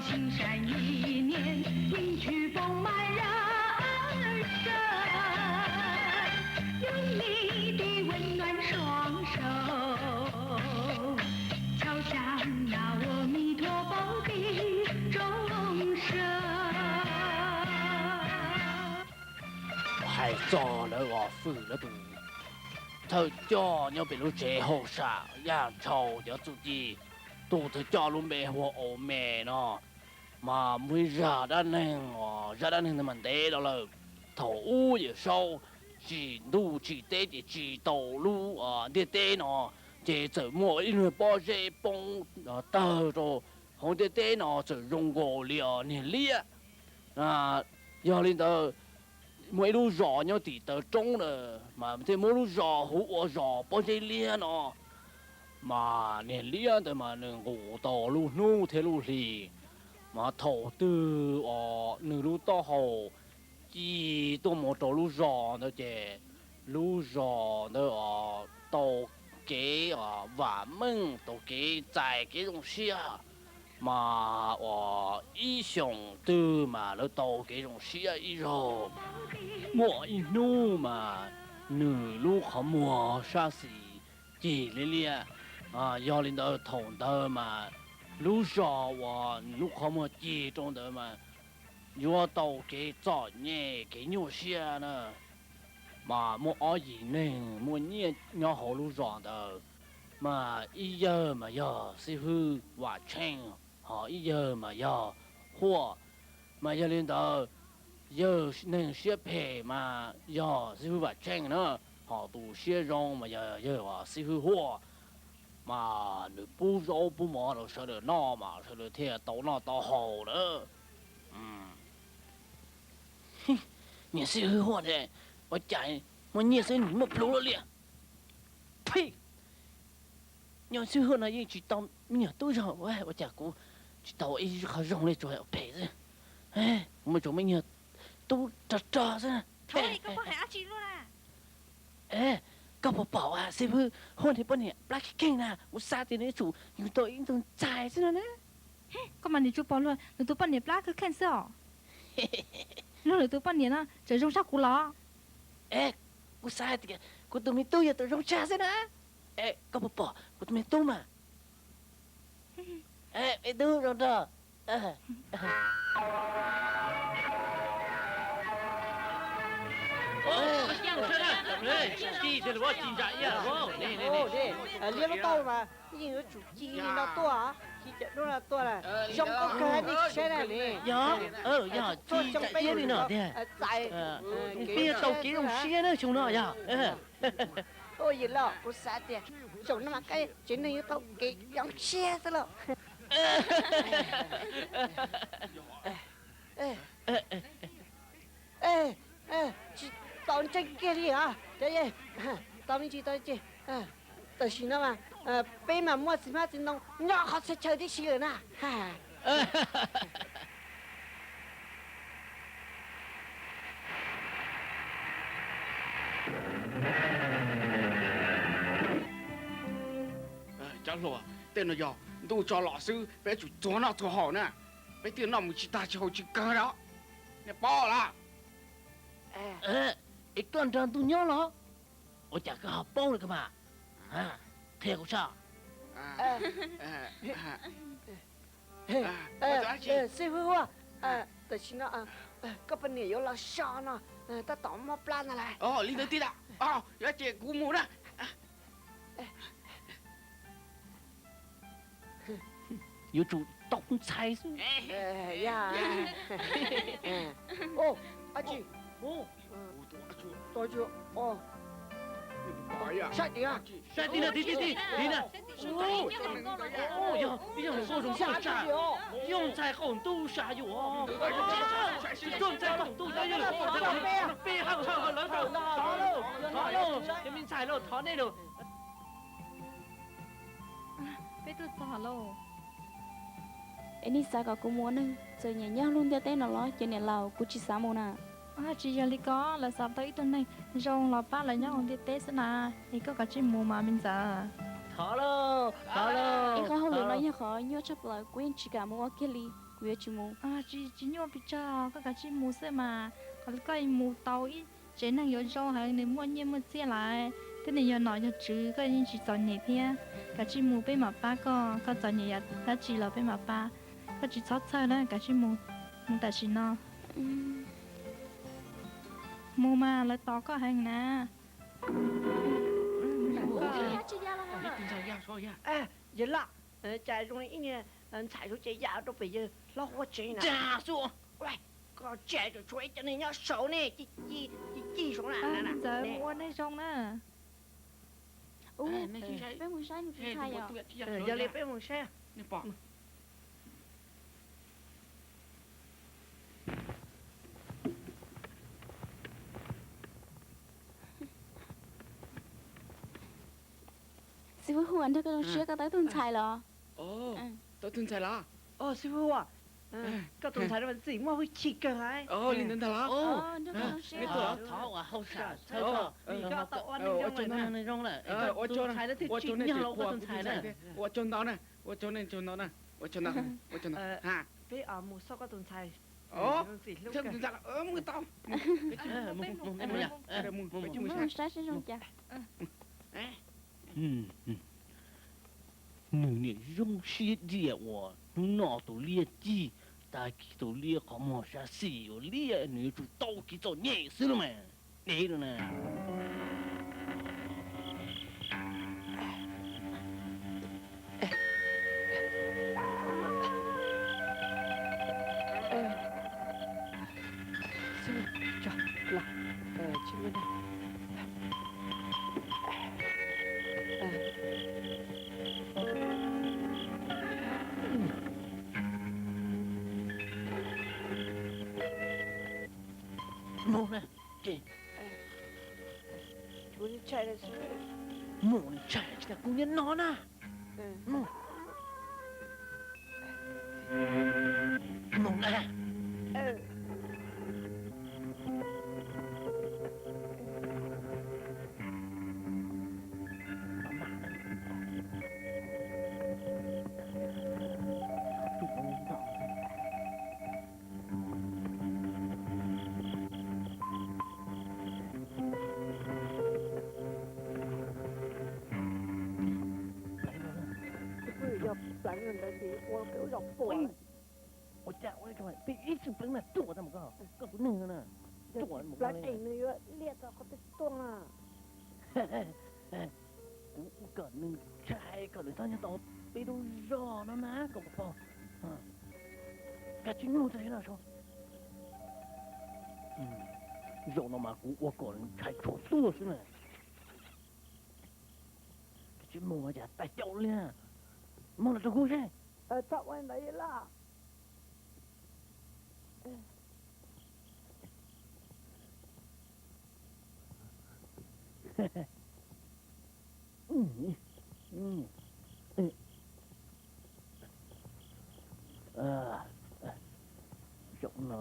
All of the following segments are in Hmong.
心善意念，迎娶丰满人生，用你的温暖双手，敲响那阿弥陀佛的钟声。 Hais txog ntawd os, Fwj lawv tus thawj coj nyob pem lub tsev hauj sam Yaj Ntshaus cov txuj ci, tus thawj coj lub npe hu ua Au Me no, mas muaj ib zaj dab neeg, zaj dab neeg ntawd mas ntev los lawm. Thaum ub Yawm Saub tsim ntuj tsim teb ces tsim tau lub ntiaj teb no, ces txawm muaj ib niag pob zeb poob tawg rau hauv ntiaj teb no txawm zoo nkaus li niag liab. Yog li ntawd, muaj ib lub zos nyob tim taw roob na, mas thiaj muab lub zos hu ua zos pob zeb liab no. Mas niag liab ntawd mas nws nqus tau lub hnub thiab lub hli, mas thaum twg os nws lub taub hau ci tuaj mus rau lub zos ntawd ces lub zos ntawd os tau kev vam meej, tau kev txais kev zoo siab. Mas uas ib xyoos twg mas lawv tau kev zoo siab ib zaug. Muaj ib hnub mas nws lub qhov muag sab xis cig liab liab. Yog li ntawd thaum ntawd mas lub zos uas nws lub qhov muag cig rau ntawd mas yuav tau kev txom nyem kev nyuaj siab na. Mas muaj ob yim neeg muaj nyiaj nyob hauv lub zos ntawd, mas ib yawg mas yog xib hwb Vam Tsheej, ho ib yawg mas yog Huaj. Mas yog li ntawd, yawg neeg siab phem mas yog xib hwb Vam Tsheej na, ho tus siab zoo mas yog yawg xib hwb Huaj. Mas nws pub zaub pub mov rau sawv daws noj mas sawv daws thiaj tau noj tau haus na. Niag xib hwb Huaj ne, ua cas muaj nyiaj xwb nws muaj plhus lawm li? Phi, nyob xwb hwj no yeej tsis tau me nyuag tub zog, ua cas kuv tsis tau ib qho zoo li, tsuas phem xwb. Kuv muaj tsuas me nyuag tub rog rog xwb. Koj puas pom xib hwb Huaj niag poj niam plab kheej kheej na, kuv xav tias nws yuav tsum yug tau ib tug ntxhais xwb no na. Koj mas nim tsuas pom luag lwm tus poj niam plab kheej kheej xwb os. Luag lwm tus poj niam no tseem zoo tshaj kuv los. Es kuv xav hais tias kuv tus me tub yog tus zoo tshaj xwb na. Es koj puas pom kuv tus me tub mas? Me tub zoo nraug. Liab lub tauj mas yeej yuav tsum ci li no tuaj, ci cov duab no tuaj, zoo nkauj kawg nej tsis saib na li. Yog, yog ci cov iab li no tiag. Peb tau kev zoo siab na xyoo no yog. Yawm laus, kuv xav tias xyoo no mas koj tsev neeg yuav tau kev zoo siab xwb lauj. Tsis tau ntseeg kiag li os. Tau me ntsis tau ces, tam sim no mas peb mas muaj txiv hmab txiv ntoo nyob qhov txhia chaw tib si lawm na. Cov hluas, tej no yog ntuj tso los xwb, peb tsum txuag noj txuag haus na. Peb twb noj mus tsis tag tsis haus tsis kawg li. Nej paub lawm. Es koj nrog ntuj nyob los? Ua cas koj ho paub li koj mas? Qhia kuv saib. Xib hwb Huaj, tam sim no koj poj niam yuav los so no, tab tom mob plab no lauj. Li ntawd tiag. Yog ces kuv mus na. Yuav tsum tau ntxhais xwb. Saib tim, saib tim na, tim, tim, tim na. Yog ib yam li koj zoo nkauj tshaj, yog ntxhais qaum ntuj sas yus. Tsis txawj ntxhais qaum ntuj, yog ntxhais qaum ntuj, peb hawm hawm lawv tau thov lauj, thov lauj, cov me ntxhais lauj, thov nej lauj. Peb tuaj txog lauj. Es nej xav kom kuv mus ua neeg txom nyem nyob lub ntiaj teb no los? Ces niam laus, kuv tsis xav mus na. Tsis yog li ko, lawv xav tau ib tug neeg zoo los pab lawv nyob hauv ntiaj teb xwb na. Es koj kav tsij mus mas me ntxawm. Thov lauj, thov lauj. Es qhov hauj lwm no yog qhov nyuaj tshaj plaws, kuv yeej tsis kam mus ua kiag li, kuv yuav tsis mus. Tsis, tsis nyuaj pes tsawg, koj kav tsij mus xwb mas. Qhov koj mus tau ib tsev neeg yuav zoo heev, nws muaj nyiaj muaj txiaj lawm, thiab nws yog nom yog tswv, koj yeej tsis txom nyem thiab. Kav tsij mus, peb mam pab koj, koj txom nyem yam dab tsi los peb mam pab. Koj tsis txhob txhawj na, kav tsij mus, mus tam sim no. Mus mas, lawv tos koj heev na. Yawg Laj, cas zoo li ib niag ntxhais suav ces ya rau pem yawg hlob huab tsev na. Koj tseem tshuav ib co neeg nyob saud ne, ci ci saud na. Ntxawm, mus ua neeg zoo na. Peb mus saib nws tus ntxhais yom. Yog li peb mus saib. Xib fwb Huas, nrog koj zoo siab, koj tau tus ntxhais los? Tau tus ntxhais los? Xib fwb Huas, koj tus ntxhais no mas txim muaj hwj chim kawg hais. Li ntawd ntag los? Thov ua hauj sam txhawb koj, koj tau ua neeg zoo lawm, tus ntxhais no thiaj tsim nyog los ua tus ntxhais na. Ua tsaug ntau na, ua tsaug ntau na, ua tsaug ntau, ua tsaug ntau. Peb mus xauj koj tus ntxhais. Mus tau. Mus saib seb zoo cas. Nws niam zoo siab diam uas hnub no tus liab cig, tag kis tus liab qhov muag sab xis uas liab nws yuav tsum tau kev txom nyem xwb los mas. Dev no na. Mus na, ces mus ntshai tsis tas kuv nyob no na. Mus na. Yog pleev ntawd ces ua peb ua zog puas. Ua cas ua li peb ib txwm pleev na, ruam tag mus koj, koj tus neeg no na. Pleev es nws yuav liaj tau qhov twg tuaj na. Kuv kom nws ntshai kom nws txhob nyob tau peb lub zos no na, koj puas paub? Koj tsis mloog txog no saib. Zaum no mas kuv ua kom nws ntshai tshuav tuaj xwb na. Koj tsis mloog no cas tawm caum li. Mloog los rau kuv seb. Txhob ua li ntawd Yawg Laj. Zaum no.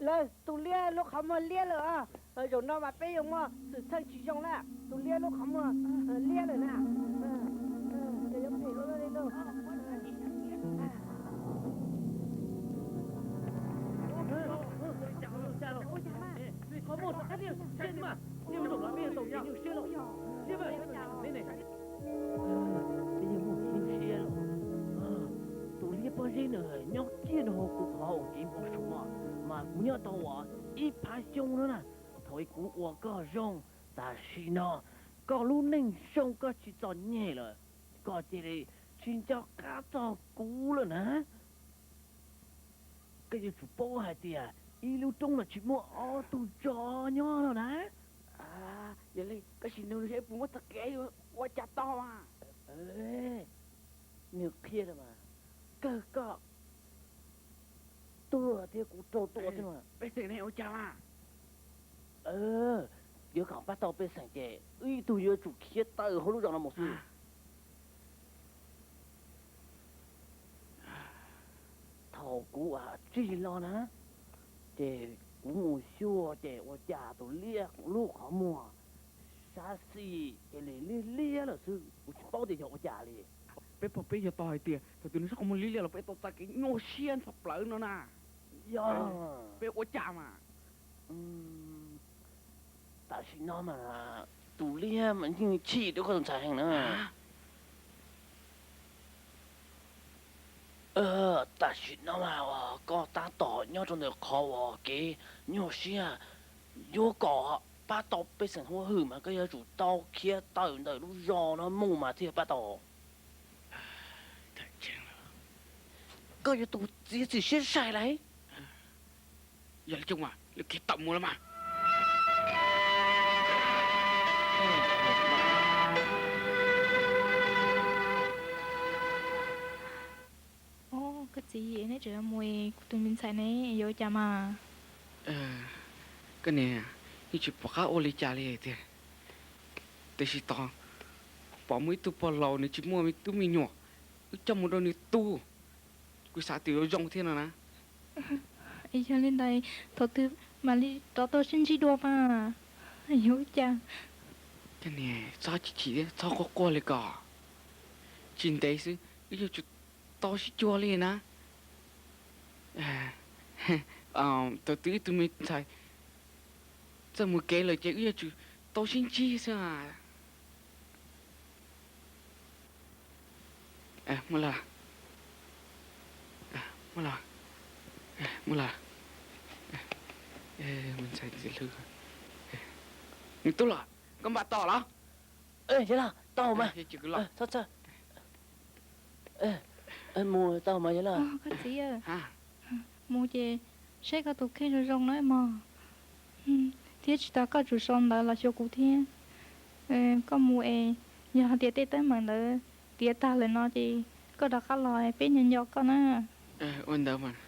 Lawv, tus liab lub qhov muag liab lawm os. Zaum no mas peb yuav muaj xwm txheej tsis zoo na. Tus liab lub qhov muag liab lawm na. Ces yuav phem ua luaj li lauj. Peb yeej muaj kev nyuaj siab lauj. Tus liab pob zeb ntawd nyob kiag rau hauv kuv qhov uas kev npau suav, mas kuv nyob tau ua ib phav xyoo no na. Thaum kuv ua koj zoo, tam sim no koj lub neej zoo koj tsis txom nyem lawm, koj cia li tsis nco qab txog kuv lawm na. Koj yuav tsum paub hais tias ib lub roob no tsis muaj ob tug tsov nyob no na. Yog li koj sim nug seb puas muaj txoj kev ua cas tau mas. Nws qhia lawm mas, kawg koj. tuag thiab kuv raug tua xwb no. Pej xeem ne ua cas mas? Yuav kom pab tau pej xeem ces wb ib tug yuav tsum khiav tawm hauv lub zos no mus xwb. Thaum kuv tsis los na, ces kuv mus xyuas ces ua cas tus liab lub qhov muag sab xis cia li liab liab lawm xwb, kuv tsis paub tias yog ua cas li. Peb pom peb yog tau hais tias thaum twg nws sab qhov muag liab liab los peb tau txais kev nyuaj siab tshaj plaws no na. Yog, peb ua cas mas? Tam sim no mas tus liab mas yeej chim rau koj tus ntxhais heev na. Tam sim no mas koj tab tom nyob rau ntawm qhov uas kev nyuaj siab, yuav kom pab tau pej xeem huab hwm mas koj yuav tsum tau khiav tawm ntawm lub zos no mus mas thiaj pab tau. Koj yuav tus txiav txim siab sai lauj. Yog li coob mas lawv khiav tawm mus lawm mas. Koj txiv, neb tseem mus es kuv tus me ntxhais ne, yuav ua cas mas? Koj niam, yeej tsis pom qab ua li cas li tiag. Tiam sis tos kuv pom muaj ib tug pog laus nws tsis muaj tub me nyuam, wb coj mus rau nws tu, kuv xav tias yuav zoo thiab no na. Yog li ntawd thaum twg mam li rov tau sib ntsib dua mas? Yuav ua cas? Koj niam, txhob chim chim thiab txhob quaj quaj li ko. Tsis ntev xwb wb yuav tsum tau sib cuag li na. Thaum twg wb tus me ntxhais txawj mus kev lawm ces wb yuav tsum tau sib ntsib xwb. Muaj lawm, muaj lawm, muaj lawm. Me ntxhais ntxim hlub, me tub los, koj npaj tau los? Yog los tau mas. Mus tau mas yog los. Koj txiv, mus ces saib koj tus kheej zoo zoo na mog. Thiab tsis tas koj tsum sau ntawv los xyuas kuv thiab. Koj mus es yog hais tias tej teeb meem ntawd tiav tag lawm no ces koj rov qab los peb nco nco koj na. Ua ntawd mas.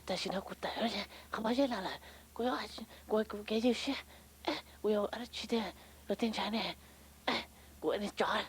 Tam sim no kuv tawm qhov pob zeb los lawm, kuv, kuv kev ywj siab, kuv yuav ua dab tsi tiag rau tej ntxhais ne? Kuv ua tsov.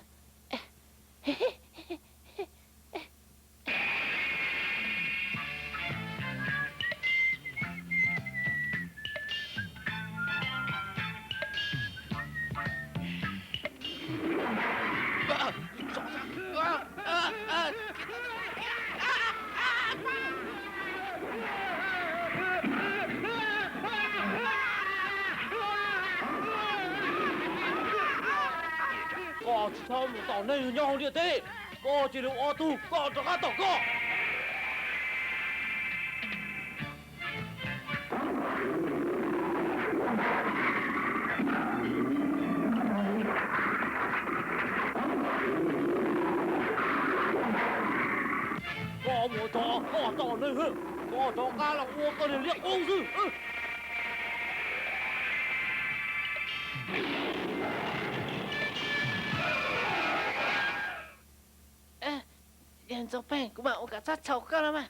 Txhob mus tom neeg nyob hauv ntiaj teb, koj cia li ua ob tug, koj rov qab tom koj. Koj mus txog koj tom neeg, koj rov qab los ua koj niag liab qub xwb. Yawg Ntxoov Pheej, kuv mam ua kom txhob txhaum koj los mas.